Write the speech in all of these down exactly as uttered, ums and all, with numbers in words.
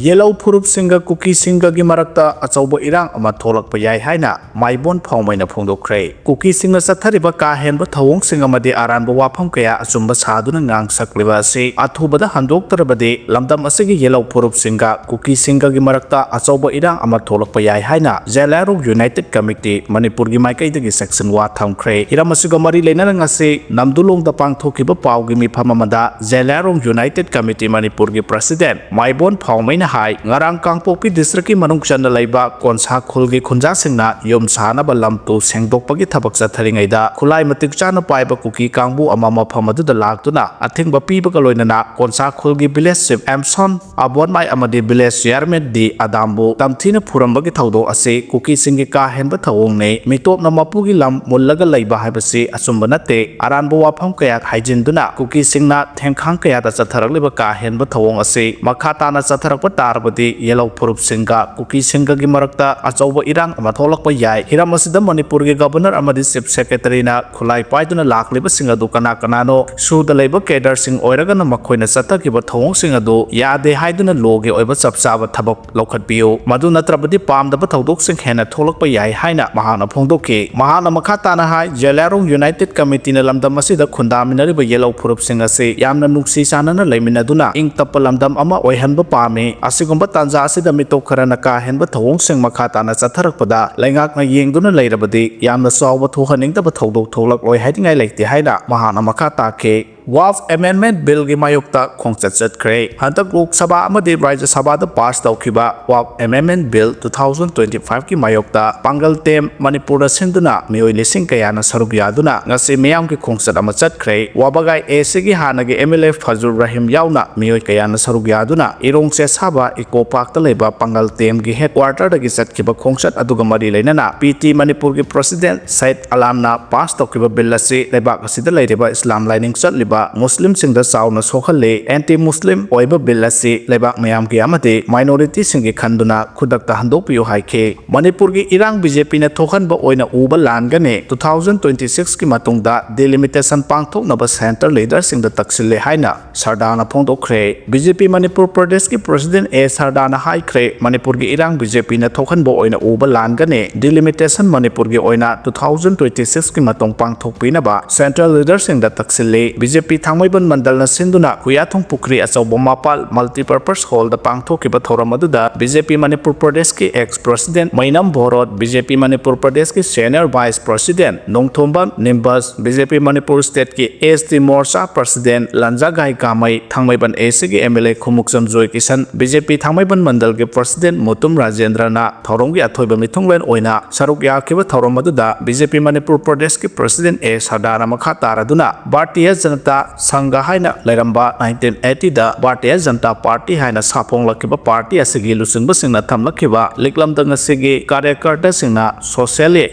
ꯌꯦꯜꯍꯧ ꯐꯨꯔꯨꯞꯁꯤꯡꯒ ꯀꯨꯀꯤꯁꯤꯡꯒꯒꯤ ꯃꯔꯛꯇ ꯑꯆꯧꯕ ꯏꯔꯥꯡ ꯑꯃ ꯊꯣꯛꯂꯛꯄ ꯌꯥꯏ ꯍꯥꯏꯅ ꯃꯥꯏꯕꯣꯟ ꯐꯥꯎꯃꯩꯅ ꯐꯣꯡꯗꯣꯛꯈ꯭ꯔꯦ꯫ ꯀꯨꯀꯤꯁꯤꯡꯅ ꯆꯠꯊꯔꯤꯕ ꯀꯥ ꯍꯦꯟꯕ ꯊꯧꯑꯣꯡꯁꯤꯡ ꯑꯃꯗꯤ ꯑꯔꯥꯟꯕ ꯋꯥꯐꯝ ꯀꯌꯥ ꯑꯆꯨꯝꯕ ꯁꯥꯗꯨꯅ ꯉꯥꯡꯁꯛꯂꯤꯕ ꯑꯁꯤ ꯑꯊꯨꯕꯗ ꯍꯟꯗꯣꯛꯇ꯭ꯔꯕꯗꯤ ꯂꯝꯗꯝ ꯑꯁꯤꯒꯤ ꯌꯦꯜꯍꯧ ꯐꯨꯔꯨꯞꯁꯤꯡꯒ ꯀꯨꯀꯤꯁꯤꯡꯒꯒꯤ ꯃꯔꯛꯇ ꯑꯆꯧꯕ ꯏꯔꯥꯡ ꯑꯃ ꯊꯣꯛꯂꯛꯄ ꯌꯥꯏ ꯍꯥꯏꯅ ꯖꯦꯂꯥꯔꯣꯡ ꯌꯨꯅꯥꯏꯇꯦꯗ ꯀꯃꯤꯇꯤ ꯃꯅꯤꯄꯨꯔꯒꯤ ꯃꯥꯏꯀꯩꯗꯒꯤ ꯆꯦꯛꯁꯤꯟ ꯋꯥ ꯊꯝꯈ꯭ꯔꯦ꯫ ꯍꯤꯔꯝ ꯑꯁꯤꯒ ꯃꯔꯤ ꯂꯩꯅꯅ ꯉꯁꯤ ꯅꯝꯗꯨꯂꯣꯡꯗ ꯄꯥꯡꯊꯣꯛꯈꯤꯕ ꯄꯥꯎꯒꯤ ꯃꯤꯐꯝ ꯑꯃꯗ ꯖꯦꯂꯥꯔꯣꯡ ꯌꯨꯅꯥꯏꯇꯦꯗ ꯀꯃꯤꯇꯤ ꯃꯅꯤꯄꯨꯔꯒꯤ ꯄ꯭ꯔꯁꯤꯗꯦꯟ ꯃꯥꯏꯕꯣꯟ ꯐꯥꯎꯃꯩꯅ ꯍꯥꯏ, ꯉꯔꯥꯡ ꯀꯥꯡꯄꯣꯛꯄꯤ ꯗꯤꯁꯇ꯭ꯔꯤꯛꯀꯤ ꯃꯅꯨꯡ ꯆꯟꯅ ꯂꯩꯕ ꯀꯣꯟꯁꯥ ꯈꯨꯜꯒꯤ ꯈꯨꯟꯖꯥꯁꯤꯡꯅ ꯌꯨꯝ ꯁꯥꯅꯕ ꯂꯝ ꯇꯨ ꯁꯦꯡꯗꯣꯛꯄꯒꯤ ꯊꯕꯛ ꯆꯠꯊꯔꯤꯉꯩꯗ ꯈꯨꯠꯂꯥꯏ ꯃꯇꯤꯛ ꯆꯥꯅ ꯄꯥꯏꯕ ꯀꯨꯀꯤ ꯀꯥꯡꯕꯨ ꯑꯃ ꯃꯐꯝ ꯑꯗꯨꯗ ꯂꯥꯛꯇꯨꯅ ꯑꯊꯤꯡꯕ ꯄꯤꯕꯒ ꯂꯣꯏꯅꯅ ꯀꯣꯟꯁꯥ ꯈꯨꯜꯒꯤ ꯚꯤꯂꯦꯖ ꯆꯤꯐ ꯑꯦꯝꯁꯣꯟ ꯑꯕꯣꯟꯃꯥꯏ ꯑꯃꯗꯤ ꯚꯤꯂꯦꯖ ꯆꯤꯌꯥꯔꯃꯦꯟ ꯗꯤ ꯑꯗꯥꯝꯕꯨ ꯇꯝꯊꯤꯅ ꯐꯨꯔꯝꯕꯒꯤ ꯊꯧꯗꯣꯛ ꯑꯁꯤ ꯀꯨꯀꯤꯁꯤꯡꯒꯤ ꯀꯥ ꯍꯦꯟꯕ ꯊꯧꯑꯣꯡꯅꯤ꯫ ꯃꯤꯇꯣꯞꯅ ꯃꯄꯨꯒꯤ ꯂꯝ ꯃꯨꯜꯂꯒ ꯂꯩꯕ ꯍꯥꯏꯕꯁꯤ ꯑꯆꯨꯝꯕ ꯅꯠꯇꯦ꯫ ꯑꯔꯥꯟꯕ ꯋꯥꯐꯝ ꯀꯌꯥ ꯍꯥꯏꯖꯤꯟꯗꯨꯅ ꯀꯨꯀꯤꯁꯤꯡꯅ ꯊꯦꯡꯈꯥꯡ ꯀꯌꯥꯗ ꯆꯠꯊꯔꯛꯂꯤꯕ ꯀꯥ ꯍꯦꯟꯕ ꯊꯧꯑꯣꯡ ꯑꯁꯤ ꯃꯈꯥ ꯇꯥꯅ ꯆꯠꯊꯔꯛꯄ ꯇꯥꯔꯕꯗꯤ ꯌꯦꯜꯍꯧ ꯐꯨꯔꯨꯞꯁꯤꯡꯒ ꯀꯨꯀꯤꯁꯤꯡꯒꯒꯤ ꯃꯔꯛꯇ ꯑꯆꯧꯕ ꯏꯔꯥꯡ ꯑꯃ ꯊꯣꯛꯂꯛꯄ ꯌꯥꯏ꯫ ꯍꯤꯔꯝ ꯑꯁꯤꯗ ꯃꯅꯤꯄꯨꯔꯒꯤ ꯒꯕꯔꯅꯔ ꯑꯃꯗꯤ ꯆꯤꯐ ꯁꯦꯀ꯭ꯔꯦꯇꯔꯤꯅ ꯈꯨꯠꯂꯥꯏ ꯄꯥꯏꯗꯨꯅ ꯂꯥꯛꯂꯤꯕꯁꯤꯡ ꯑꯗꯨ ꯀꯅꯥ ꯀꯅꯥꯅꯣ, ꯁꯨꯗ ꯂꯩꯕ ꯀꯦꯗꯔꯁꯤꯡ ꯑꯣꯏꯔꯒꯅ ꯃꯈꯣꯏꯅ ꯆꯠꯊꯈꯤꯕ ꯊꯧꯑꯣꯡꯁꯤꯡ ꯑꯗꯨ ꯌꯥꯗꯦ ꯍꯥꯏꯗꯨꯅ ꯂꯣꯒꯤ ꯑꯣꯏꯕ ꯆꯞ ꯆꯥꯕ ꯊꯕꯛ ꯂꯧꯈꯠꯄꯤꯌꯨ꯫ ꯃꯗꯨ ꯅꯠꯇ꯭ꯔꯕꯗꯤ ꯄꯥꯝꯗꯕ ꯊꯧꯗꯣꯛꯁꯤꯡ ꯍꯦꯟꯅ ꯊꯣꯛꯂꯛꯄ ꯌꯥꯏ ꯍꯥꯏꯅ ꯃꯍꯥꯛꯅ ꯐꯣꯡꯗꯣꯛꯈꯤ꯫ ꯃꯍꯥꯛꯅ ꯃꯈꯥ ꯇꯥꯅ ꯍꯥꯏ, ꯖꯦꯂꯥꯔꯣꯡ ꯌꯨꯅꯥꯏꯇꯦꯗ ꯀꯃꯤꯇꯤꯅ ꯂꯝꯗꯝ ꯑꯁꯤꯗ ꯈꯨꯟꯗꯥꯃꯤꯟꯅꯔꯤꯕ ꯌꯦꯜꯍꯧ ꯐꯨꯔꯨꯞꯁꯤꯡ ꯑꯁꯤ ꯌꯥꯝꯅ ꯅꯨꯡꯁꯤ ꯆꯥꯟꯅꯅ ꯂꯩꯃꯤꯟꯅꯗꯨꯅ ꯏꯪ ꯇꯞꯄ ꯂꯝꯗꯝ ꯑꯃ ꯑꯣꯏꯍꯟꯕ ꯄꯥꯝꯃꯤ꯫ ꯑꯁꯤꯒꯨꯝꯕ ꯇꯥꯟꯖꯥ ꯑꯁꯤꯗ ꯃꯤꯇꯣꯞ ꯈꯔꯅ ꯀꯥ ꯍꯦꯟꯕ ꯊꯧꯑꯣꯡꯁꯤꯡ ꯃꯈꯥ ꯇꯥꯅ ꯆꯠꯊꯔꯛꯄꯗ ꯂꯩꯉꯥꯛꯅ ꯌꯦꯡꯗꯨꯅ ꯂꯩꯔꯕꯗꯤ ꯌꯥꯝꯅ ꯆꯥꯎꯕ ꯊꯣꯛꯍꯟꯅꯤꯡꯗꯕ ꯊꯧꯗꯣꯛ ꯊꯣꯛꯂꯛꯂꯣꯏ ꯍꯥꯏꯅꯤꯡꯉꯥꯏ ꯂꯩꯇꯦ ꯍꯥꯏꯅ ꯃꯍꯥꯛꯅ ꯃꯈꯥ ꯇꯥꯈꯤ꯫ ꯋꯥꯐ ꯑꯦꯃꯦꯟꯗꯃꯦꯟꯠ ꯕꯤꯜꯒꯤ ꯃꯥꯌꯣꯛꯇ ꯈꯣꯡꯆꯠ ꯆꯠꯈ꯭ꯔꯦ꯫ ꯍꯟꯗꯛ ꯂꯣꯛ ꯁꯚꯥ ꯑꯃꯗꯤ ꯔꯥꯖ꯭ꯌ ꯁꯚꯥꯗ ꯄꯥꯁ ꯇꯧꯈꯤꯕ ꯋꯥꯐ amendment bill two thousand twenty ꯐꯥꯏꯚꯀꯤ ꯃꯥꯌꯣꯛꯇ ꯄꯥꯡꯒꯜ ꯇꯦꯝ ꯃꯅꯤꯄꯨꯔꯗ ꯁꯤꯟꯗꯨꯅ ꯃꯤꯑꯣꯏ ꯂꯤꯁꯤꯡ ꯀꯌꯥꯅ ꯁꯔꯨꯛ ꯌꯥꯗꯨꯅ ꯉꯁꯤ ꯃꯤꯌꯥꯝꯒꯤ ꯈꯣꯡꯆꯠ ꯑꯃ ꯆꯠꯈ꯭ꯔꯦ꯫ ꯋꯥꯕꯒꯥꯏ ꯑꯦꯁꯤꯒꯤ ꯍꯥꯟꯅꯒꯤ ꯑꯦꯝ ꯑꯦꯜ ꯑꯦ ꯐꯖꯨꯔ ꯔꯍꯤꯝ ꯌꯥꯎꯅ ꯃꯤꯑꯣꯏ ꯀꯌꯥꯅ ꯁꯔꯨꯛ ꯌꯥꯗꯨꯅ ꯏꯔꯣꯡ ꯆꯦꯁꯥꯕ ꯏꯀꯣ ꯄꯥꯔꯛꯇ ꯂꯩꯕ ꯄꯥꯡꯒꯜ ꯇꯦꯝꯒꯤ ꯍꯦꯗꯀ꯭ꯋꯥꯇꯔꯗꯒꯤ ꯆꯠꯈꯤꯕ ꯈꯣꯡꯆꯠ ꯑꯗꯨꯒ ꯃꯔꯤ ꯂꯩꯅꯅ ꯄꯤ ꯇꯤ ꯃꯅꯤꯄꯨꯔꯒꯤ ꯄ꯭ꯔꯁꯤꯗꯦꯟꯠ ꯁꯌꯤꯗ ꯑꯂꯥꯝꯅ ꯄꯥꯁ ꯇꯧꯈꯤꯕ ꯕꯤꯜ ꯑꯁꯤ ꯂꯩꯕꯥꯛ ꯑꯁꯤꯗ ꯂꯩꯔꯤꯕ ꯏꯁꯂꯥꯝ ꯂꯥꯏꯅꯤꯡ ꯆꯠꯂꯤꯕ ꯃꯨꯁꯂꯤꯝꯁꯤꯡꯗ ꯆꯥꯎꯅ ꯁꯣꯛꯍꯜꯂꯤ꯫ ꯑꯦꯟꯇꯤ ꯃꯨꯁꯂꯤꯝ ꯑꯣꯏꯕ ꯕꯤꯜ ꯑꯁꯤ ꯂꯩꯕꯥꯛ ꯃꯤꯌꯥꯝꯒꯤ ꯑꯃꯗꯤ ꯃꯥꯏꯅꯣꯔꯤꯇꯤꯁꯤꯡꯒꯤ ꯈꯟꯗꯨꯅ ꯈꯨꯗꯛꯇ ꯍꯟꯗꯣꯛꯄꯤꯌꯨ ꯍꯥꯏꯈꯤ꯫ ꯃꯅꯤꯄꯨꯔꯒꯤ ꯏꯔꯥꯡ ꯕꯤ ꯖꯦ ꯄꯤꯅ ꯊꯣꯛꯍꯟꯕ ꯑꯣꯏꯅ ꯎꯕ ꯂꯥꯟꯒꯅꯤ꯫ Two thousand twenty six ꯀꯤ ꯃꯇꯨꯡꯗ ꯗꯤꯂꯤꯃꯤꯇꯦꯁꯟ ꯄꯥꯡꯊꯣꯛꯅꯕ ꯁꯦꯟꯇ꯭ꯔꯦꯜ ꯂꯤꯗꯔꯁꯤꯡꯗ ꯇꯛꯁꯤꯜꯂꯦ ꯍꯥꯏꯅ ꯁꯔꯗꯥꯅ ꯐꯣꯡꯗꯣꯛꯈ꯭ꯔꯦ꯫ ꯕꯤ ꯖꯦ ꯄꯤ ꯃꯅꯤꯄꯨꯔ ꯄ꯭ꯔꯗꯦꯁꯀꯤ ꯄ꯭ꯔꯁꯤꯗꯦꯟ ꯑꯦ ꯁꯔꯗꯥꯅ ꯍꯥꯏꯈ꯭ꯔꯦ, ꯃꯅꯤꯄꯨꯔꯒꯤ ꯏꯔꯥꯡ ꯕꯤ ꯖꯦ ꯄꯤꯅ ꯊꯣꯛꯍꯟꯕ ꯑꯣꯏꯅ ꯎꯕ ꯂꯥꯟꯒꯅꯤ꯫ ꯗꯤꯂꯤꯃꯤꯇꯦꯁꯟ ꯃꯅꯤꯄꯨꯔꯒꯤ ꯑꯣꯏꯅ two thousand twenty six ꯀꯤ ꯃꯇꯨꯡ ꯄꯥꯡꯊꯣꯛꯄꯤꯅꯕ ꯁꯦꯟꯇ꯭ꯔꯦꯜ ꯂꯤꯗꯔꯁꯤꯡꯗ ꯇꯛꯁꯤꯜꯂꯤ꯫ ꯕꯤ ꯖꯦ ꯄꯤ ꯊꯥꯡꯃꯩꯕꯟ ꯃꯟꯗꯜꯅ ꯁꯤꯟꯗꯨꯅ ꯈꯨꯌꯥꯊꯣꯡ ꯄꯨꯈ꯭ꯔꯤ ꯑꯆꯧꯕ ꯃꯄꯥꯜ ꯃꯜꯇꯤꯄꯔꯄꯁ ꯍꯣꯜꯗ ꯄꯥꯡꯊꯣꯛꯈꯤꯕ ꯊꯧꯔꯝ ꯑꯗꯨꯗ ꯕꯤ ꯖꯦ ꯄꯤ ꯃꯅꯤꯄꯨꯔ ꯄ꯭ꯔꯗꯦꯁꯀꯤ ex president Meinam Bhorot, B J P Manipur ꯄ꯭ꯔꯗꯦꯁꯀꯤ senior vice president Nongthombam Nimbas, B J P Manipur ꯁ꯭ꯇꯦꯠꯀꯤ S T ꯃꯣꯔꯆꯥ president ꯂꯟꯖꯥꯒꯥꯏ ꯀꯥꯃꯩ, Thangmeiband A ꯁꯤꯒꯤ M L A Khumukcham Joy Kishan, B J P Thangmeiband ꯃꯟꯗꯜꯒꯤ ꯄ꯭ꯔꯁꯤꯗꯦꯟ ꯃꯨꯇꯨꯝ ꯔꯥꯖꯦꯟꯗ꯭ꯔꯅ ꯊꯧꯔꯝꯒꯤ ꯑꯊꯣꯏꯕ ꯃꯤꯊꯨꯡꯂꯦꯟ ꯑꯣꯏꯅ ꯁꯔꯨꯛ ꯌꯥꯈꯤꯕ ꯊꯧꯔꯝ ꯑꯗꯨꯗ ꯕꯤ ꯖꯦ ꯄꯤ ꯃꯅꯤꯄꯨꯔ ꯄ꯭ꯔꯗꯦꯁꯀꯤ ꯄ꯭ꯔꯁꯤꯗꯦꯟ ꯑꯦ ꯁꯔꯗꯥꯅ ꯃꯈꯥ ꯇꯥꯔꯗꯨꯅ ꯚꯥꯔꯇꯤꯌ ꯖꯅꯇꯥ ꯁꯪꯘ ꯍꯥꯏꯅ ꯂꯩꯔꯝꯕ nineteen eighty ꯗ ꯚꯥꯔꯇꯤꯌ ꯖꯅꯇꯥ ꯄꯥꯔꯇꯤ ꯍꯥꯏꯅ ꯁꯥꯐꯣꯡꯂꯛꯈꯤꯕ ꯄꯥꯔꯇꯤ ꯑꯁꯤꯒꯤ ꯂꯨꯆꯤꯡꯕꯁꯤꯡꯅ ꯊꯝꯂꯛꯈꯤꯕ ꯂꯤꯛꯂꯝꯗ ꯉꯁꯤꯒꯤ ꯀꯥꯔꯌꯀꯔꯇꯥꯁꯤꯡꯅ socially,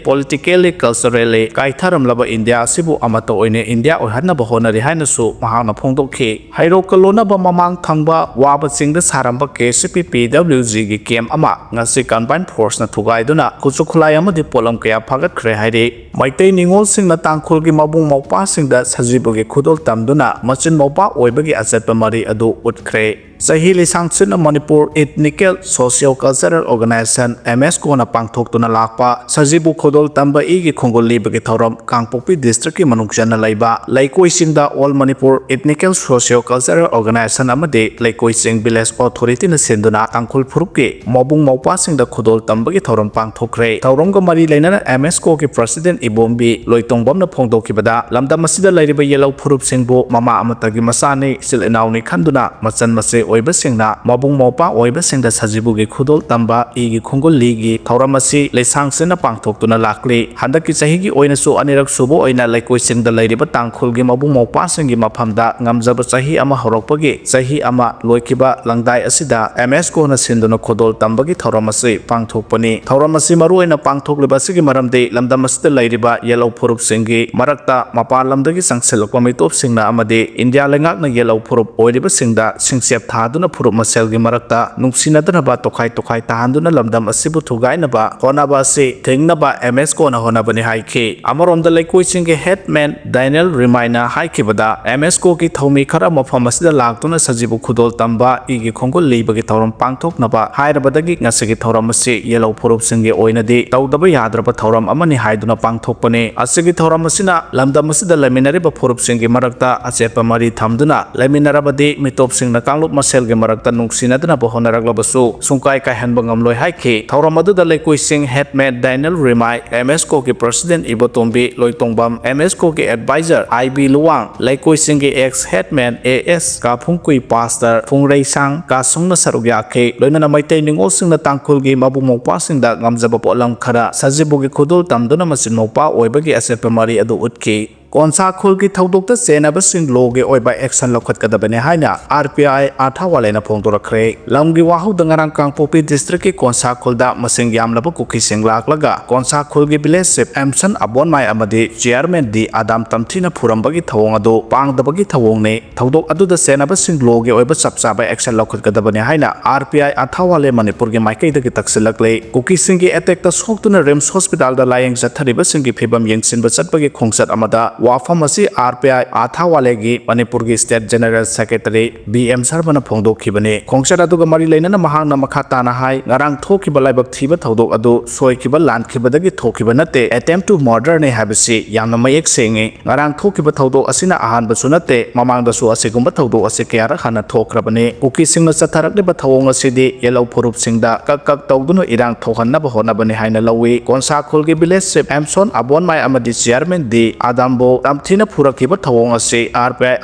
politically, culturally ꯀꯥꯏꯊꯔꯝꯂꯕ ꯏꯟꯗꯤꯌꯥ ꯑꯁꯤꯕꯨ ꯑꯃꯠꯇ ꯑꯣꯏꯅ ꯏꯟꯗꯤꯌꯥ ꯑꯣꯏꯍꯟꯅꯕ ꯍꯣꯠꯅꯔꯤ ꯍꯥꯏꯅꯁꯨ ꯃꯍꯥꯛꯅ ꯐꯣꯡꯗꯣꯛꯈꯤ꯫ ꯍꯩꯔꯣꯛꯀ ꯂꯣꯟꯅꯕ ꯃꯃꯥꯡ ꯊꯪꯕ ꯋꯥꯕ ꯆꯤꯡꯗ ꯁꯥꯔꯝꯕ ꯀꯦ ꯁꯤ ꯄꯤ ꯄꯤ ꯗꯕ꯭ꯂꯤꯎ ꯖꯤꯒꯤ ꯀꯦꯝꯞ ꯑꯃ ꯉꯁꯤ ꯀꯝꯕꯥꯏꯟ ꯐꯣꯔꯁꯅ ꯊꯨꯒꯥꯏꯗꯨꯅ ꯈꯨꯠꯁꯨ ꯈꯨꯠꯂꯥꯏ ꯑꯃꯗꯤ ꯄꯣꯠꯂꯝ ꯀꯌꯥ ꯐꯥꯒꯠꯈ꯭ꯔꯦ ꯍꯥꯏꯔꯤ꯫ ꯃꯩꯇꯩ ꯅꯤꯉꯣꯜꯁꯤꯡꯅ ꯇꯥꯡꯈꯨꯜꯒꯤ ꯃꯕꯨꯡ ꯃꯧꯄ꯭ꯋꯥꯁꯤꯡꯗ ꯁꯖꯤꯕꯨꯒꯤ ꯈꯨꯗꯣꯜ ꯇꯝꯗꯨꯅ ꯃꯆꯤꯟ ꯃꯧꯄ꯭ꯋꯥ ꯑꯣꯏꯕꯒꯤ ꯑꯆꯦꯠꯄ ꯃꯔꯤ ꯑꯗꯨ ꯎꯠꯈ꯭ꯔꯦ꯫ ꯆꯍꯤ ꯂꯤꯁꯥꯡ ꯁꯤꯠꯅ Manipur ethnical socio cultural organization, M S ꯀꯣꯅ ꯄꯥꯡꯊꯣꯛꯇꯨꯅ ꯂꯥꯛꯄ ꯁꯖꯤꯕꯨ ꯈꯨꯗꯣꯜ ꯇꯝꯕ ꯏꯒꯤ ꯈꯣꯡꯒꯨꯜ ꯂꯤꯕꯒꯤ ꯊꯧꯔꯝ ꯀꯥꯡꯄꯣꯛꯄꯤ ꯗꯤꯁꯇ꯭ꯔꯤꯛꯀꯤ ꯃꯅꯨꯡ ꯆꯟꯅ ꯂꯩꯕ ꯂꯩꯀꯣꯏꯁꯤꯡꯗ all Manipur ethnical socio cultural organisation ꯑꯃꯗꯤ ꯂꯩꯀꯣꯏꯁꯤꯡ ꯚꯤꯂꯦꯖ ꯑꯣꯊꯣꯔꯤꯇꯤꯅ ꯁꯤꯟꯗꯨꯅ ꯇꯥꯡꯈꯨꯜ ꯐꯨꯔꯨꯞꯀꯤ ꯃꯕꯨꯡ ꯃꯧꯄ꯭ꯋꯥꯁꯤꯡꯗ ꯈꯨꯗꯣꯜ ꯇꯝꯕꯒꯤ ꯊꯧꯔꯝ ꯄꯥꯡꯊꯣꯛꯈ꯭ꯔꯦ꯫ ꯊꯧꯔꯝꯒ ꯃꯔꯤ ꯂꯩꯅꯅ ꯑꯦꯝ ꯑꯦꯁ ꯀꯣꯒꯤ ꯄ꯭ꯔꯁꯤꯗꯦꯟ ꯏꯕꯣꯝꯕꯤ ꯂꯣꯏꯇꯣꯡꯕꯝꯅ ꯐꯣꯡꯗꯣꯛꯈꯤꯕꯗ, ꯂꯝꯗꯝ ꯑꯁꯤꯗ ꯂꯩꯔꯤꯕ ꯌꯦꯜꯍꯧ ꯐꯨꯔꯨꯞꯁꯤꯡꯕꯨ ꯃꯃꯥ ꯑꯃꯠꯇꯒꯤ ꯃꯆꯥꯅꯤ, ꯏꯆꯤꯜ ꯏꯅꯥꯎꯅꯤ ꯈꯟꯗꯨꯅ ꯃꯆꯟ ꯃꯆꯦ ꯑꯣꯏꯕꯁꯤꯡꯅ ꯃꯕꯨꯡ ꯃꯧꯄ꯭ꯋꯥ ꯑꯣꯏꯕꯁꯤꯡꯗ ꯁꯖꯤꯕꯨꯒꯤ ꯈꯨꯗꯣꯜ ꯇꯝꯕ ꯏꯒꯤ ꯈꯣꯡꯒꯨꯜ ꯂꯤꯒꯤ ꯊꯧꯔꯝ ꯑꯁꯤ ꯂꯩꯁꯥꯡ ꯁꯤꯠꯅ ꯄꯥꯡꯊꯣꯛꯇꯨꯅ ꯂꯥꯛꯂꯤ꯫ ꯍꯟꯗꯛꯀꯤ ꯆꯍꯤꯒꯤ ꯑꯣꯏꯅꯁꯨ ꯑꯅꯤꯔꯛ ꯁꯨꯕ ꯑꯣꯏꯅ ꯂꯩꯀꯣꯏꯁꯤꯡꯗ ꯂꯩꯔꯤꯕ ꯇꯥꯡꯈꯨꯜꯒꯤ ꯃꯕꯨꯡ ꯃꯧꯄ꯭ꯋꯥꯁꯤꯡꯒꯤ ꯃꯐꯝꯗ ꯉꯝꯖꯕ ꯆꯍꯤ ꯑꯃ ꯍꯧꯔꯛꯄꯒꯤ ꯆꯍꯤ ꯑꯃ ꯂꯣꯏꯈꯤꯕ ꯂꯪꯗꯥꯏ ꯑꯁꯤꯗ ꯑꯦꯝ ꯑꯦꯁ ꯀꯣꯅ ꯁꯤꯟꯗꯨꯅ ꯈꯨꯗꯣꯜ ꯇꯝꯕꯒꯤ ꯊꯧꯔꯝ ꯑꯁꯤ ꯄꯥꯡꯊꯣꯛꯄꯅꯤ꯫ ꯊꯧꯔꯝ ꯑꯁꯤ ꯃꯔꯨꯑꯣꯏꯅ ꯄꯥꯡꯊꯣꯛꯂꯤꯕ ꯑꯁꯤꯒꯤ ꯃꯔꯝꯗꯤ ꯂꯝꯗꯝ ꯑꯁꯤꯗ ꯂꯩꯔꯤꯕ ꯌꯦꯜꯍꯧ ꯐꯨꯔꯨꯞꯁꯤꯡꯒꯤ ꯃꯔꯛꯇ ꯃꯄꯥꯟ ꯂꯝꯗꯒꯤ ꯆꯪꯁꯤꯜꯂꯛꯄ ꯃꯤꯇꯣꯞꯁꯤꯡ ꯁꯤꯡꯅ ꯑꯃꯗꯤ ꯏꯟꯗꯤꯌꯥ ꯂꯩꯉꯥꯛꯅ ꯌꯦꯜꯍꯧ ꯐꯨꯔꯨꯞ ꯑꯣꯏꯔꯤꯕꯁꯤꯡꯗ ꯁꯤꯡꯆꯦꯞ ꯊꯥꯗꯨꯅ ꯐꯨꯔꯨꯞ ꯃꯁꯦꯜꯒꯤ ꯃꯔꯛꯇ ꯅꯨꯡꯁꯤꯅꯗꯅꯕ ꯇꯣꯈꯥꯏ ꯇꯣꯈꯥꯏ ꯇꯥꯍꯟꯗꯨꯅ ꯂꯝꯗꯝ ꯑꯁꯤꯕꯨ ꯊꯨꯒꯥꯏꯅꯕ ꯍꯣꯠꯅꯕ ꯑꯁꯤ ꯊꯤꯡꯅꯕ ꯑꯦꯝ ꯑꯦꯁ ꯀꯣꯅ ꯍꯣꯠꯅꯕꯅꯤ ꯍꯥꯏꯈꯤ꯫ ꯑꯃꯔꯣꯝꯗ ꯂꯩꯀꯣꯏꯁꯤꯡꯒꯤ ꯍꯦꯠꯃꯦꯟ ꯗꯥꯏꯅꯦꯜ ꯔꯤꯃꯥꯏꯅ ꯍꯥꯏꯈꯤꯕꯗ, ꯑꯦꯝ ꯑꯦꯁ ꯀꯣꯒꯤ ꯊꯧꯃꯤ ꯈꯔ ꯃꯐꯝ ꯑꯁꯤꯗ ꯂꯥꯛꯇꯨꯅ ꯁꯖꯤꯕꯨ ꯈꯨꯗꯣꯜ ꯇꯝꯕ, ꯏꯒꯤ ꯈꯣꯡꯒꯨꯜ ꯂꯤꯕꯒꯤ ꯊꯧꯔꯝ ꯄꯥꯡꯊꯣꯛꯅꯕ ꯍꯥꯏꯔꯕꯗꯒꯤ ꯉꯁꯤꯒꯤ ꯊꯧꯔꯝ ꯑꯁꯤ ꯌꯦꯜꯍꯧ ꯐꯨꯔꯨꯞꯁꯤꯡꯒꯤ ꯑꯣꯏꯅꯗꯤ ꯇꯧꯗꯕ ꯌꯥꯗ꯭ꯔꯕ ꯊꯧꯔꯝ ꯑꯃꯅꯤ ꯍꯥꯏꯗꯨꯅ ꯄꯥꯡꯊꯣꯛꯄꯅꯤ꯫ ꯑꯁꯤꯒꯤ ꯊꯧꯔꯝ ꯑꯁꯤꯅ ꯂꯝꯗꯝ ꯑꯁꯤꯗ ꯂꯩꯃꯤꯟꯅꯔꯤꯕ ꯐꯨꯔꯨꯞꯁꯤꯡꯒꯤ ꯃꯔꯛꯇ ꯑꯆꯦꯠꯄ ꯃꯔꯤ ꯊꯝꯗꯨꯅ ꯂꯩꯃꯤꯟꯅꯔꯕꯗꯤ ꯃꯤꯇꯣꯞꯁꯤꯡꯅ ꯀꯥꯡꯂꯨꯞ ꯃꯁꯦꯜꯒꯤ ꯃꯔꯛꯇ ꯅꯨꯡꯁꯤꯅꯗꯅꯕ ꯍꯣꯠꯅꯔꯛꯂꯕꯁꯨ ꯁꯨꯡꯀꯥꯏ ꯀꯥꯏꯍꯟꯕ ꯉꯝꯂꯣꯏ ꯍꯥꯏꯈꯤ꯫ ꯊꯧꯔꯝ ꯑꯗꯨꯗ ꯂꯩꯀꯣꯏꯁꯤꯡ headman Daniel Rimai, M S ꯀꯣꯒꯤ president Ibotombi Loitongbam, M S ꯀꯣꯒꯤ ꯑꯦꯗꯚꯥꯏꯖꯔ ꯑꯥꯏ ꯕꯤ ꯂꯨꯋꯥꯡ, ꯂꯩꯀꯣꯏꯁꯤꯡꯒꯤ ex headman A S Kaphungkui, pastor Phungreisang ꯀꯥꯁꯨꯡꯅ ꯁꯔꯨꯛ ꯌꯥꯈꯤ꯫ ꯂꯣꯏꯅꯅ ꯃꯩꯇꯩ ꯅꯤꯉꯣꯜꯁꯤꯡꯅ ꯇꯥꯡꯈꯨꯜꯒꯤ ꯃꯕꯨꯡ ꯃꯧꯄ꯭ꯋꯥꯁꯤꯡꯗ ꯉꯝꯖꯕ ꯄꯣꯠꯂꯝ ꯈꯔ ꯁꯖꯤꯕꯨꯒꯤ ꯈꯨꯗꯣꯜ ꯇꯝꯗꯨꯅ ꯃꯆꯤꯟ ꯃꯧꯄ꯭ꯋꯥ ꯑꯣꯏꯕꯒꯤ ꯑꯆꯦꯠꯄ ꯃꯔꯤ ꯑꯗꯨ ꯎꯠꯈꯤ꯫ ꯀꯣꯟꯁꯥ ꯈꯨꯜꯒꯤ ꯊꯧꯗꯣꯛꯇ ꯆꯦꯟꯅꯕꯁꯤꯡ ꯂꯣꯒꯤ ꯑꯣꯏꯕ ꯑꯦꯛꯁꯟ ꯂꯧꯈꯠꯀꯗꯕꯅꯤ ꯍꯥꯏꯅ ꯑꯥꯔ ꯄꯤ ꯑꯥꯏ ꯑꯊꯥꯋꯥꯂꯦꯅ ꯐꯣꯡꯗꯣꯔꯛꯈ꯭ꯔꯦ꯫ ꯂꯝꯒꯤ ꯋꯥꯍꯧꯗ ꯉꯔꯥꯡ ꯀꯥꯡꯄꯣꯛꯄꯤ ꯗꯤꯁꯇ꯭ꯔꯤꯛꯀꯤ ꯀꯣꯟꯁꯥ ꯈꯨꯜꯗ ꯃꯁꯤꯡ ꯌꯥꯝꯂꯕ ꯀꯨꯀꯤꯁꯤꯡ ꯂꯥꯛꯂꯒ ꯀꯣꯟꯁꯥ ꯈꯨꯜꯒꯤ ꯚꯤꯂꯦꯖ ꯆꯤꯐ ꯑꯦꯝꯁꯟ ꯑꯕꯣꯟꯃꯥꯏ ꯑꯃꯗꯤ ꯆꯤꯌꯔꯃꯦꯟ ꯗꯤ ꯑꯗꯥꯝ ꯇꯝꯊꯤꯅ ꯐꯨꯔꯝꯕꯒꯤ ꯊꯧꯑꯣꯡ ꯑꯗꯨ ꯄꯥꯡꯗꯕꯒꯤ ꯊꯧꯑꯣꯡꯅꯤ꯫ ꯊꯧꯗꯣꯛ ꯑꯗꯨꯗ ꯆꯦꯟꯅꯕꯁꯤꯡ ꯂꯣꯒꯤ ꯑꯣꯏꯕ ꯆꯞ ꯆꯥꯕ ꯑꯦꯛꯁꯟ ꯂꯧꯈꯠꯀꯗꯕꯅꯤ ꯍꯥꯏꯅ ꯑꯥꯔ ꯄꯤ ꯑꯥꯏ ꯑꯊꯥꯋꯥꯂꯦ ꯃꯅꯤꯄꯨꯔꯒꯤ ꯃꯥꯏꯀꯩꯗꯒꯤ ꯇꯛꯁꯤꯜꯂꯛꯂꯦ꯫ ꯀꯨꯀꯤꯁꯤꯡꯒꯤ ꯑꯦꯇꯦꯛꯇ ꯁꯣꯛꯇꯨꯅ ꯔꯤꯝꯁ ꯍꯣꯁꯄꯤꯇꯥꯜꯗ ꯂꯥꯌꯦꯡ ꯆꯠꯊꯔꯤꯕꯁꯤꯡꯒꯤ ꯐꯤꯕꯝ ꯌꯦꯡꯁꯤꯟꯕ ꯆꯠꯄꯒꯤ ꯈꯣꯡꯆꯠ ꯑꯃꯗ ꯋꯥꯐꯝ ꯑꯁꯤ ꯑꯥꯔ ꯄꯤ ꯑꯥꯏ ꯑꯊꯥꯋꯥꯂꯦꯒꯤ ꯃꯅꯤꯄꯨꯔꯒꯤ state general secretary B M ꯁꯔꯃꯅ ꯐꯣꯡꯗꯣꯛꯈꯤꯕꯅꯤ꯫ ꯈꯣꯡꯆꯠ ꯑꯗꯨꯒ ꯃꯔꯤ ꯂꯩꯅꯅ ꯃꯍꯥꯛꯅ ꯃꯈꯥ ꯇꯥꯅ ꯍꯥꯏ, ꯉꯔꯥꯡ ꯊꯣꯛꯈꯤꯕ ꯂꯥꯏꯕꯛ ꯊꯤꯕ ꯊꯧꯗꯣꯛ ꯑꯗꯨ ꯁꯣꯏꯈꯤꯕ ꯂꯥꯟꯈꯤꯕꯗꯒꯤ ꯊꯣꯛꯈꯤꯕ ꯅꯠꯇꯦ, attempt to murder ꯅꯤ ꯍꯥꯏꯕꯁꯤ ꯌꯥꯝꯅ ꯃꯌꯦꯛ ꯁꯦꯡꯉꯤ꯫ ꯉꯔꯥꯡ ꯊꯣꯛꯈꯤꯕ ꯊꯧꯗꯣꯛ ꯑꯁꯤꯅ ꯑꯍꯥꯟꯕꯁꯨ ꯅꯠꯇꯦ, ꯃꯃꯥꯡꯗꯁꯨ ꯑꯁꯤꯒꯨꯝꯕ ꯊꯧꯗꯣꯛ ꯑꯁꯤ ꯀꯌꯥꯔꯛ ꯍꯥꯟꯅ ꯊꯣꯛꯈ꯭ꯔꯕꯅꯤ꯫ ꯀꯨꯀꯤꯁꯤꯡꯅ ꯆꯠꯊꯔꯛꯂꯤꯕ ꯊꯧꯑꯣꯡ ꯑꯁꯤꯗꯤ ꯌꯦꯜꯍꯧ ꯐꯨꯔꯨꯞꯁꯤꯡꯗ ꯀꯛ ꯀꯛ ꯇꯧꯗꯨꯅ ꯏꯔꯥꯡ ꯊꯣꯛꯍꯟꯅꯕ ꯍꯣꯠꯅꯕꯅꯤ ꯍꯥꯏꯅ ꯂꯧꯏ꯫ ꯀꯣꯟꯁꯥ ꯈꯨꯜꯒꯤ ꯚꯤꯂꯦꯖ ꯆꯤꯐ ꯑꯦꯝꯁꯣꯟ ꯑꯕꯣꯟꯃꯥꯏ ꯑꯃꯗꯤ ꯆꯤꯌꯔꯃꯦꯟ ꯗꯤ ꯑꯗꯥꯝꯕꯨ ꯇꯝꯊꯤꯅ ꯐꯨꯔꯛꯈꯤꯕ ꯊꯧꯑꯣꯡ ꯑꯁꯤ ꯑꯥꯔ ꯄꯤ ꯑꯥꯏ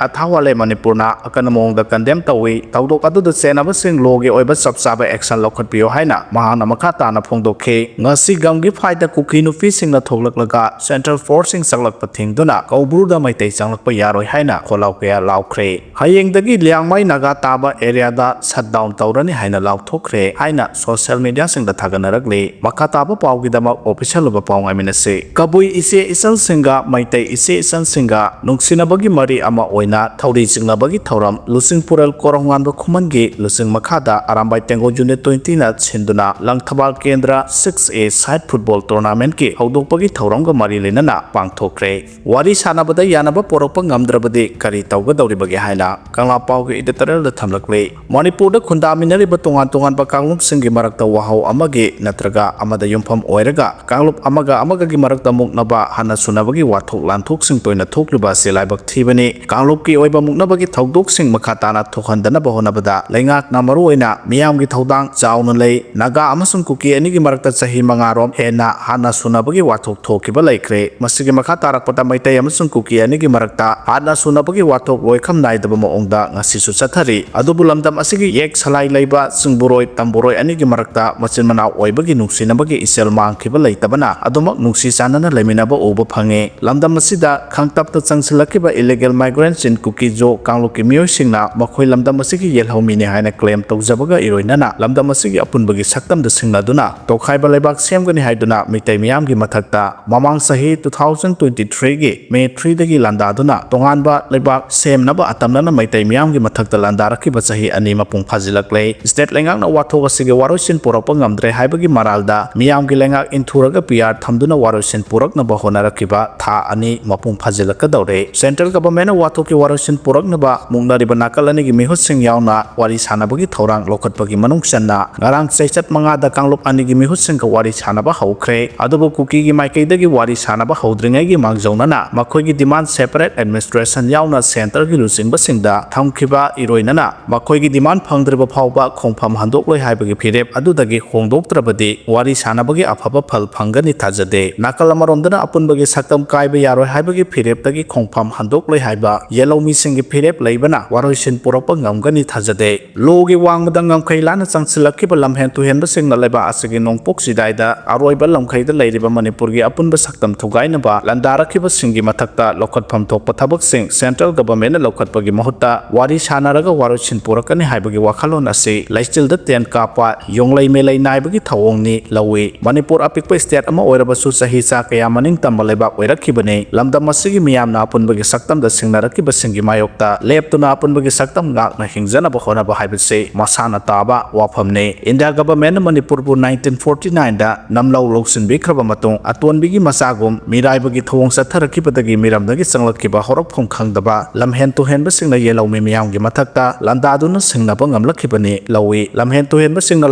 ꯑꯊꯥꯋꯥꯂꯦ ꯃꯅꯤꯄꯨꯔꯅ ꯑꯀꯟꯕ ꯃꯑꯣꯡꯗ ꯀꯟꯗꯦꯝ ꯇꯧꯏ꯫ ꯊꯧꯗꯣꯛ ꯑꯗꯨꯗ ꯆꯦꯟꯅꯕꯁꯤꯡ ꯂꯣꯒꯤ ꯑꯣꯏꯕ ꯆꯞ ꯆꯥꯕ ꯑꯦꯛꯁꯟ ꯂꯧꯈꯠꯄꯤꯌꯨ ꯍꯥꯏꯅ ꯃꯍꯥꯛꯅ ꯃꯈꯥ ꯇꯥꯅ ꯐꯣꯡꯗꯣꯛꯈꯤ꯫ ꯉꯁꯤ ꯒꯝꯒꯤ ꯐꯥꯏꯗ ꯀꯨꯀꯤ ꯅꯨꯄꯤꯁꯤꯡꯅ ꯊꯣꯛꯂꯛꯂꯒ ꯁꯦꯟꯇ꯭ꯔꯦꯜ ꯐꯣꯔꯁꯁꯤꯡ ꯆꯪꯂꯛꯄ ꯊꯤꯡꯗꯨꯅ ꯀꯧꯕ꯭ꯔꯨꯗ ꯃꯩꯇꯩ ꯆꯪꯂꯛꯄ ꯌꯥꯔꯣꯏ ꯍꯥꯏꯅ ꯈꯣꯜꯂꯥꯎ ꯀꯌꯥ ꯂꯥꯎꯈ꯭ꯔꯦ꯫ ꯍꯌꯦꯡꯗꯒꯤ ꯂꯤꯌꯥꯡꯃꯩ ꯅꯥꯒꯥ ꯇꯥꯕ ꯑꯦꯔꯤꯌꯥꯗ ꯁꯠ ꯗꯥꯎꯟ ꯇꯧꯔꯅꯤ ꯍꯥꯏꯅ ꯂꯥꯎꯊꯣꯛꯈ꯭ꯔꯦ ꯍꯥꯏꯅ ꯁꯣꯁꯤꯌꯦꯜ ꯃꯤꯗꯤꯌꯥꯁꯤꯡꯗ ꯊꯥꯒꯠꯅꯔꯛꯂꯤ꯫ ꯃꯈꯥ ꯇꯥꯕ ꯄꯥꯎꯒꯤꯗꯃꯛ ꯑꯣꯐꯤꯁꯤꯌꯦꯜ ꯑꯣꯏꯕ ꯄꯥꯎ ꯉꯥꯏꯃꯤꯟꯅꯁꯤ꯫ ꯀꯕꯨꯏ ꯏꯆꯦ ꯏꯆꯜꯁꯤꯡꯒ ꯃꯩꯇꯩ ꯏꯆꯦ ꯏꯆꯟꯁꯤꯡꯒ ꯅꯨꯡꯁꯤꯅꯕꯒꯤ ꯃꯔꯤ ꯑꯃ ꯑꯣꯏꯅ ꯊꯧꯔꯤ ꯆꯤꯡꯅꯕꯒꯤ ꯊꯧꯔꯝ ꯂꯨꯆꯤꯡꯄꯨꯔꯦꯜ ꯀꯣꯔꯧꯉꯥꯟꯕ ꯈꯨꯃꯟꯒꯤ ꯂꯨꯆꯤꯡ ꯃꯈꯥꯗ ꯑꯔꯥꯝꯕꯥꯏ ꯇꯦꯡꯒꯣꯜ ꯌꯨꯅꯤꯠ ꯇ꯭ꯋꯦꯟꯇꯤꯅ ꯁꯤꯟꯗꯨꯅ ꯂꯪꯊꯕꯥꯜ ꯀꯦꯟꯗ꯭ꯔ ꯁꯤꯛꯁ ꯑꯦ ꯁꯥꯏꯠ ꯐꯨꯠꯕꯣꯜ ꯇꯣꯔꯅꯥꯃꯦꯟꯠꯀꯤ ꯍꯧꯗꯣꯛꯄꯒꯤ ꯊꯧꯔꯝꯒ ꯃꯔꯤ ꯂꯩꯅꯅ ꯄꯥꯡꯊꯣꯛꯈ꯭ꯔꯦ꯫ ꯋꯥꯔꯤ ꯁꯥꯟꯅꯕꯗ ꯌꯥꯅꯕ ꯄꯨꯔꯛꯄ ꯉꯝꯗ꯭ꯔꯕꯗꯤ ꯀꯔꯤ ꯇꯧꯒꯗꯧꯔꯤꯕꯒꯦ ꯍꯥꯏꯅ ꯀꯪꯂꯥ ꯄꯥꯎꯒꯤ ꯏꯗꯤꯇꯣꯔꯤꯌꯦꯜꯗ ꯊꯝꯂꯛꯂꯤ꯫ ꯃꯅꯤꯄꯨꯔꯗ ꯈꯨꯟꯗꯥꯃꯤꯟꯅꯔꯤꯕ ꯇꯣꯉꯥꯟ ꯇꯣꯉꯥꯟꯕ ꯀꯥꯡꯂꯨꯞꯁꯤꯡꯒꯤ ꯃꯔꯛꯇ ꯋꯥꯍꯧ ꯑꯃꯒꯤ ꯅꯠꯇ꯭ꯔꯒ ꯑꯃꯗ ꯌꯨꯝꯐꯝ ꯑꯣꯏꯔꯒ ꯀꯥꯡꯂꯨꯞ ꯑꯃꯒ ꯑꯃꯒꯒꯤ ꯃꯔꯛꯇ ꯃꯨꯛꯅꯕ, ꯍꯥꯠꯅ ꯁꯨꯅꯕꯒꯤ ꯋꯥꯊꯣꯛ ꯂꯥꯟꯊꯣꯛꯁꯤꯡ ꯇꯣꯏꯅ ꯊꯣꯛꯂꯤꯕ ꯑꯁꯤ ꯂꯥꯏꯕꯛ ꯊꯤꯕꯅꯤ꯫ ꯀꯥꯡꯂꯨꯞꯀꯤ ꯑꯣꯏꯕ ꯃꯨꯛꯅꯕꯒꯤ ꯊꯧꯗꯣꯛꯁꯤꯡ ꯃꯈꯥ ꯇꯥꯅ ꯊꯣꯛꯍꯟꯗꯅꯕ ꯍꯣꯠꯅꯕꯗ ꯂꯩꯉꯥꯛꯅ ꯃꯔꯨꯑꯣꯏꯅ ꯃꯤꯌꯥꯝꯒꯤ ꯊꯧꯗꯥꯡ ꯆꯥꯎꯅ ꯂꯩ꯫ ꯅꯥꯒꯥ ꯑꯃꯁꯨꯡ ꯀꯨꯀꯤ ꯑꯅꯤꯒꯤ ꯃꯔꯛꯇ ꯆꯍꯤ ꯃꯉꯥꯔꯣꯝ ꯍꯦꯟꯅ ꯍꯥꯠꯅ ꯁꯨꯅꯕꯒꯤ ꯋꯥꯊꯣꯛ ꯊꯣꯛꯈꯤꯕ ꯂꯩꯈ꯭ꯔꯦ꯫ ꯃꯁꯤꯒꯤ ꯃꯈꯥ ꯇꯥꯔꯛꯄꯗ ꯃꯩꯇꯩ ꯑꯃꯁꯨꯡ ꯀꯨꯀꯤ ꯑꯅꯤꯒꯤ ꯃꯔꯛꯇ ꯍꯥꯠꯅ ꯁꯨꯅꯕꯒꯤ ꯋꯥꯊꯣꯛ ꯂꯣꯏꯈꯝ ꯅꯥꯏꯗꯕ ꯃꯑꯣꯡꯗ ꯉꯁꯤꯁꯨ ꯆꯠꯊꯔꯤ꯫ ꯑꯗꯨꯕꯨ ꯂꯝꯗꯝ ꯑꯁꯤꯒꯤ ꯌꯦꯛ ꯁꯂꯥꯏ ꯂꯩꯕ ꯆꯤꯡꯕꯨꯔꯣꯏ ꯇꯝꯕꯨꯔꯣꯏ ꯑꯅꯤꯒꯤ ꯃꯔꯛꯇ ꯃꯆꯤꯟ ꯃꯅꯥꯎ ꯑꯣꯏꯕꯒꯤ ꯅꯨꯡꯁꯤꯅꯕꯒꯤ ꯏꯆꯦꯜ ꯃꯥꯡꯈꯤꯕ ꯂꯩꯇꯕꯅ ꯑꯗꯨꯃꯛ ꯅꯨꯡꯁꯤ ꯆꯥꯟꯅꯅ ꯂꯩꯃꯤꯟꯅꯕ ꯎꯕ ꯐꯪꯉꯤ꯫ ꯂꯝꯗꯝ ꯑꯁꯤꯗ ꯈꯪꯇꯞꯇ ꯆꯪꯁꯤꯜꯂꯛꯈꯤꯕ illegal migrants in ꯀꯨꯀꯤꯖꯣ ꯀꯥꯡꯂꯨꯞꯀꯤ ꯃꯤꯑꯣꯏꯁꯤꯡꯅ ꯃꯈꯣꯏ ꯂꯝꯗꯝ ꯑꯁꯤꯒꯤ ꯌꯦꯜꯍꯧꯃꯤꯅꯤ ꯍꯥꯏꯅ claim ꯇꯧꯖꯕꯒ ꯏꯔꯣꯏꯅꯅ ꯂꯝꯗꯝ ꯑꯁꯤꯒꯤ ꯑꯄꯨꯟꯕꯒꯤ ꯁꯛꯇꯝꯗ ꯁꯤꯡꯅꯗꯨꯅ ꯇꯣꯈꯥꯏꯕ ꯂꯩꯕꯥꯛ ꯁꯦꯝꯒꯅꯤ ꯍꯥꯏꯗꯨꯅ ꯃꯤꯇꯩ ꯃꯤꯌꯥꯝꯒꯤ ꯃꯊꯛꯇ ꯃꯃꯥꯡ ꯆꯍꯤ two thousand twenty threeꯒꯤ May threeꯗꯒꯤ ꯂꯥꯟꯗꯥꯗꯨꯅ ꯇꯣꯉꯥꯟꯕ ꯂꯩꯕꯥꯛ ꯁꯦꯝꯅꯕ ꯑꯇꯝꯅꯅ ꯃꯩꯇꯩ ꯃꯤꯌꯥꯝꯒꯤ ꯃꯊꯛꯇ ꯂꯥꯟꯗꯥꯔꯛꯈꯤꯕ ꯆꯍꯤ ꯑꯅꯤ ꯃꯄꯨꯡ ꯐꯥꯖꯤꯜꯂꯛꯂꯦ꯫ State ꯂꯩꯉꯥꯛꯅ ꯋꯥꯊꯣꯛ ꯑꯁꯤꯒꯤ ꯋꯥꯔꯣꯏꯁꯤꯟ ꯄꯨꯔꯛꯄ ꯉꯝꯗ꯭ꯔꯦ ꯍꯥꯏꯕꯒꯤ ꯃꯔꯥꯜꯗ ꯃꯤꯌꯥꯝꯒꯤ ꯂꯩꯉꯥꯛ ꯏꯟꯊꯨꯔꯒ PR ꯊꯝꯗꯨꯅ ꯋꯥꯔꯣꯏꯁꯤꯟ ꯄꯨꯔꯛꯅꯕ ꯍꯣꯠꯅꯔꯛꯈꯤꯕ ꯊꯥ ꯑꯅꯤ ꯃꯄꯨꯡ ꯐꯥꯖꯤꯜꯂꯛꯀꯗꯧꯔꯦ꯫ Central Governmentꯅ ꯋꯥꯊꯣꯛꯀꯤ ꯋꯥꯔꯣꯏꯁꯤꯟ ꯄꯨꯔꯛꯅꯕ ꯃꯨꯛꯅꯔꯤꯕ ꯅꯥꯀꯜ ꯑꯅꯤꯒꯤ ꯃꯤꯍꯨꯠꯁꯤꯡ ꯌꯥꯎꯅ ꯋꯥꯔꯤ ꯁꯥꯟꯅꯕꯒꯤ ꯊꯧꯔꯥꯡ ꯂꯧꯈꯠꯄꯒꯤ ꯃꯅꯨꯡ ꯆꯟꯅ ꯉꯔꯥꯡ ꯆꯩꯆꯠ ꯃꯉꯥꯗ ꯀꯥꯡꯂꯨꯞ ꯑꯅꯤꯒꯤ ꯃꯤꯍꯨꯠꯁꯤꯡꯒ ꯋꯥꯔꯤ ꯁꯥꯟꯅꯕ ꯍꯧꯈ꯭ꯔꯦ꯫ ꯑꯗꯨꯕꯨ ꯀꯨꯀꯤꯒꯤ ꯃꯥꯏꯀꯩꯗꯒꯤ ꯋꯥꯔꯤ ꯁꯥꯟꯅꯕ ꯍꯧꯗ꯭ꯔꯤꯉꯩꯒꯤ ꯃꯥꯡꯖꯧꯅꯅ ꯃꯈꯣꯏꯒꯤ demand separate administration ꯌꯥꯎꯅ centreꯒꯤ ꯂꯨꯆꯤꯡꯕꯁꯤꯡꯗ ꯊꯝꯈꯤꯕ ꯏꯔꯣꯏꯅꯅ ꯃꯈꯣꯏꯒꯤ demand ꯐꯪꯗ꯭ꯔꯤꯕ ꯐꯥꯎꯕ ꯈꯣꯡꯐꯝ ꯍꯟꯗꯣꯛꯂꯣꯏ ꯍꯥꯏꯕꯒꯤ ꯐꯤꯔꯦꯞ ꯑꯗꯨꯗꯒꯤ ꯍꯣꯡꯗꯣꯛꯇ꯭ꯔꯕꯗꯤ ꯋꯥꯔꯤ ꯁꯥꯟꯅꯕꯒꯤ ꯑꯐꯕ ꯐꯜ ꯐꯪꯒꯅꯤ ꯊꯥꯖꯗꯦ꯫ ꯅꯥꯀꯜ ꯑꯃꯔꯣꯝꯗꯅ ꯑꯄꯨꯟꯕꯒꯤ ꯁꯛꯇꯝ ꯀꯥꯏꯕ ꯌꯥꯔꯣꯏ ꯍꯥꯏꯕꯒꯤ ꯐꯤꯔꯦꯞꯇꯒꯤ ꯈꯣꯡꯐꯝ ꯍꯟꯗꯣꯛꯂꯣꯏ ꯍꯥꯏꯕ ꯌꯦꯜꯍꯧꯃꯤꯁꯤꯡꯒꯤ ꯐꯤꯔꯦꯞ ꯂꯩꯕꯅ ꯋꯥꯔꯣꯏꯁꯤꯟ ꯄꯨꯔꯛꯄ ꯉꯝꯒꯅꯤ ꯊꯥꯖꯗꯦ꯫ Lawꯒꯤ ꯋꯥꯡꯃꯗ ꯉꯝꯈꯩ ꯂꯥꯟꯅ ꯆꯪꯁꯤꯜꯂꯛꯈꯤꯕ ꯂꯝꯍꯦꯟ ꯇꯨꯍꯦꯟꯕꯁꯤꯡꯅ ꯂꯩꯕꯥꯛ ꯑꯁꯤꯒꯤ ꯅꯣꯡꯄꯣꯛ ꯆꯤꯗꯥꯏꯗ ꯑꯔꯣꯏꯕ ꯂꯝꯈꯩꯗ ꯂꯩꯔꯤꯕ ꯃꯅꯤꯄꯨꯔꯒꯤ ꯑꯄꯨꯟꯕ ꯁꯛꯇꯝ ꯊꯨꯒꯥꯏꯅꯕ ꯂꯥꯟꯗꯥꯔꯛꯈꯤꯕꯁꯤꯡꯒꯤ ꯃꯊꯛꯇ ꯂꯧꯈꯠꯐꯝ ꯊꯣꯛꯄ ꯊꯕꯛꯁꯤꯡ central governmentꯅ ꯂꯧꯈꯠꯄꯒꯤ ꯃꯍꯨꯠꯇ ꯋꯥꯔꯤ ꯁꯥꯟꯅꯔꯒ ꯋꯥꯔꯣꯏꯁꯤꯟ ꯄꯨꯔꯛꯀꯅꯤ ꯍꯥꯏꯕꯒꯤ ꯋꯥꯈꯜꯂꯣꯟ ꯑꯁꯤ ꯂꯩꯆꯤꯜꯗ ꯇꯦꯟ ꯀꯥꯞꯄ, ꯌꯣꯡꯂꯩ ꯃꯦꯂꯩ ꯅꯥꯏꯕꯒꯤ ꯊꯧꯑꯣꯡꯅꯤ ꯂꯧꯏ꯫ ꯃꯅꯤꯄꯨꯔ ꯑꯄꯤꯛꯄ state ꯑꯃ ꯑꯣꯏꯔꯕꯁꯨ ꯆꯍꯤ ꯆꯥ ꯀꯌꯥ ꯃꯅꯤꯡ ꯇꯝꯕ ꯂꯩꯕꯥꯛ ꯑꯣꯏꯔꯛꯈꯤꯕꯅꯤ꯫ ꯂꯝꯗꯝ ꯃꯁꯤꯒꯤ ꯃꯤꯌꯥꯝꯅ ꯑꯄꯨꯟꯕꯒꯤ ꯁꯛꯇꯝꯗ ꯁꯤꯡꯅꯔꯛꯈꯤꯕꯁꯤꯡꯒꯤ ꯃꯥꯌꯣꯛꯇ ꯂꯦꯞꯇꯨꯅ ꯑꯄꯨꯟꯕꯒꯤ ꯁꯛꯇꯝ ꯉꯥꯛꯅ ꯍꯤꯡꯖꯅꯕ ꯍꯣꯠꯅꯕ ꯍꯥꯏꯕꯁꯤ ꯃꯁꯥꯅ ꯇꯥꯕ ꯋꯥꯐꯝꯅꯤ꯫ ꯏꯟꯗꯤꯌꯥ ꯒꯚꯔꯟꯃꯦꯟꯠꯅ ꯃꯅꯤꯄꯨꯔꯕꯨ ꯅꯥꯏꯟꯇꯤꯟ ꯐꯣꯔꯇꯤ ꯅꯥꯏꯟꯗ ꯅꯝꯂꯧ ꯂꯧꯁꯤꯟꯕꯤꯈ꯭ꯔꯕ ꯃꯇꯨꯡ, ꯑꯇꯣꯟꯕꯤꯒꯤ ꯃꯆꯥꯒꯨꯝ ꯃꯤꯔꯥꯏꯕꯒꯤ ꯊꯧꯑꯣꯡ ꯆꯠꯊꯔꯛꯈꯤꯕꯗꯒꯤ ꯃꯤꯔꯝꯗꯒꯤ ꯆꯪꯂꯛꯈꯤꯕ ꯍꯧꯔꯛꯐꯝ ꯈꯪꯗꯕ ꯂꯝꯍꯦꯟ ꯇꯨꯍꯦꯟꯕꯁꯤꯡꯅ ꯌꯦꯜꯍꯧꯃꯤ ꯃꯤꯌꯥꯝꯒꯤ ꯃꯊꯛꯇ ꯂꯥꯟꯗꯥꯗꯨꯅ ꯁꯤꯡꯅꯕ ꯉꯝꯂꯛꯈꯤꯕꯅꯤ ꯂꯧꯏ꯫ ꯂꯝꯍꯦꯟ ꯇꯨꯍꯦꯟꯕꯁꯤꯡꯅ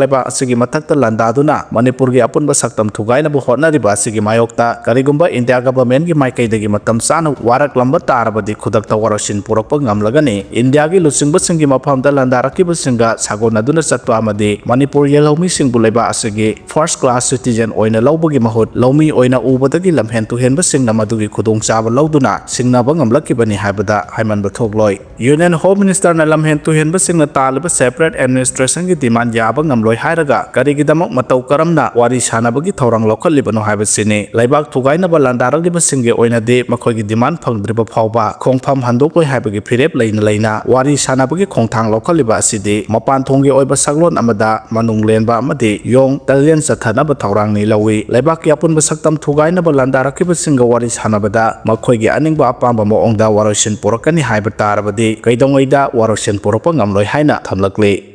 ꯂꯩꯕꯥꯛ ꯑꯁꯤꯒꯤ ꯃꯊꯛꯇ ꯂꯥꯟꯗꯥꯗꯨꯅ ꯃꯅꯤꯄꯨꯔꯒꯤ ꯑꯄꯨꯟꯕ ꯁꯛꯇꯝ ꯊꯨꯒꯥꯏꯅꯕ ꯍꯣꯠꯅꯔꯤꯕ ꯑꯁꯤꯒꯤ ꯃꯥꯌꯣꯛꯇ ꯀꯔꯤꯒꯨꯝꯕ ꯏꯟꯗꯤꯌꯥ ꯒꯚꯔꯟꯃꯦꯟꯠꯀꯤ ꯃꯥꯏꯀꯩꯗꯒꯤ ꯃꯇꯝ ꯆꯥꯅ ꯋꯥꯔꯛꯂꯝꯕ ꯇꯥꯔꯕꯗꯤ ꯈꯨꯗꯛꯇ ꯋꯥꯔꯣꯏꯁꯤꯟ ꯄꯨꯔꯛꯄ ꯉꯝꯂꯒꯅꯤ꯫ ꯏꯟꯗꯤꯌꯥꯒꯤ ꯂꯨꯆꯤꯡꯕꯁꯤꯡꯒꯤ ꯃꯐꯝꯗ ꯂꯥꯟꯗꯥꯔꯛꯈꯤꯕꯁꯤꯡꯒ ꯁꯥꯒꯣꯟꯅꯗꯨꯅ ꯆꯠꯄ ꯑꯃꯗꯤ ꯃꯅꯤꯄꯨꯔ ꯌꯦꯜꯍꯧꯃꯤꯁꯤꯡꯕꯨ ꯂꯩꯕꯥꯛ ꯑꯁꯤꯒꯤ first class citizen ꯑꯣꯏꯅ ꯂꯧꯕꯒꯤ ꯃꯍꯨꯠ ꯂꯧꯃꯤ ꯑꯣꯏꯅ ꯎꯕꯗꯒꯤ ꯂꯝꯍꯦꯟ ꯇꯨꯍꯦꯟꯕꯁꯤꯡꯅ ꯃꯗꯨꯒꯤ ꯈꯨꯗꯣꯡꯆꯥꯕ ꯂꯧꯗꯨꯅ ꯁꯤꯡꯅꯕ ꯉꯝꯂꯛꯈꯤꯕꯅꯤ ꯍꯥꯏꯕꯗ ꯍꯥꯏꯃꯟꯕ ꯊꯣꯛꯂꯣꯏ꯫ Union Home Ministerꯅ ꯂꯝꯍꯦꯟ ꯇꯨꯍꯦꯟꯕꯁꯤꯡꯅ ꯇꯥꯜꯂꯤꯕ separate administrationꯒꯤ demand ꯌꯥꯕ ꯉꯝꯂꯣꯏ ꯍꯥꯏꯔꯒ ꯀꯔꯤꯒꯤꯗꯃꯛ ꯃꯇꯧ ꯀꯔꯝꯅ ꯋꯥꯔꯤ ꯁꯥꯅꯕꯒꯤ ꯊꯧꯔꯥꯡ ꯂꯧꯈꯠꯂꯤꯕꯅꯣ ꯍꯥꯏꯕꯁꯤꯅꯤ꯫ ꯂꯩꯕꯥꯛ ꯊꯨꯒꯥꯏꯅꯕ ꯂꯥꯟꯗꯥꯔꯛꯂꯤꯕꯁꯤꯡꯒꯤ ꯑꯣꯏꯅꯗꯤ ꯃꯈꯣꯏꯒꯤ demand ꯐꯪꯗ꯭ꯔꯤꯕ ꯐꯥꯎꯕ ꯈꯣꯡꯐꯝ ꯍꯟꯗꯣꯛꯂꯣꯏ ꯍꯥꯏꯕꯒꯤ ꯐꯤꯔꯦꯞ ꯂꯩꯅ ꯂꯩꯅ ꯋꯥꯔꯤ ꯁꯥꯅꯕꯒꯤ ꯈꯣꯡꯊꯥꯡ ꯂꯧꯈꯠꯂꯤꯕ ꯑꯁꯤꯗꯤ ꯃꯄꯥꯟ ꯊꯣꯡꯒꯤ ꯑꯣꯏꯕ ꯁꯛꯂꯣꯟ ꯑꯃꯗ ꯃꯅꯨꯡ ꯂꯦꯟꯕ ꯑꯃꯗꯤ ꯌꯣꯡ ꯇꯂꯦꯟ ꯆꯠꯊꯅꯕ ꯊꯧꯔꯥꯡꯅꯤ ꯂꯧꯏ꯫ ꯂꯩꯕꯥꯛꯀꯤ ꯑꯄꯨꯟꯕ ꯁꯛꯇꯝ ꯊꯨꯒꯥꯏꯅꯕ ꯂꯥꯟꯗꯥꯔꯛꯈꯤꯕꯁꯤꯡꯒ ꯋꯥꯔꯤ ꯁꯥꯅꯕꯗ ꯃꯈꯣꯏꯒꯤ ꯑꯅꯤꯡꯕ ꯑꯄꯥꯝꯕ ꯃꯑꯣꯡꯗ ꯋꯥꯔꯣꯏꯁꯤꯟ ꯄꯨꯔꯛꯀꯅꯤ ꯍꯥꯏꯕ ꯇꯥꯔꯕꯗꯤ ꯀꯩꯗꯧꯉꯩꯗ ꯋꯥꯔꯣꯏꯁꯤꯟ ꯄꯨꯔꯛꯄ ꯉꯝꯂꯣꯏ ꯍꯥꯏꯅ ꯊꯝꯂꯛꯂꯤ꯫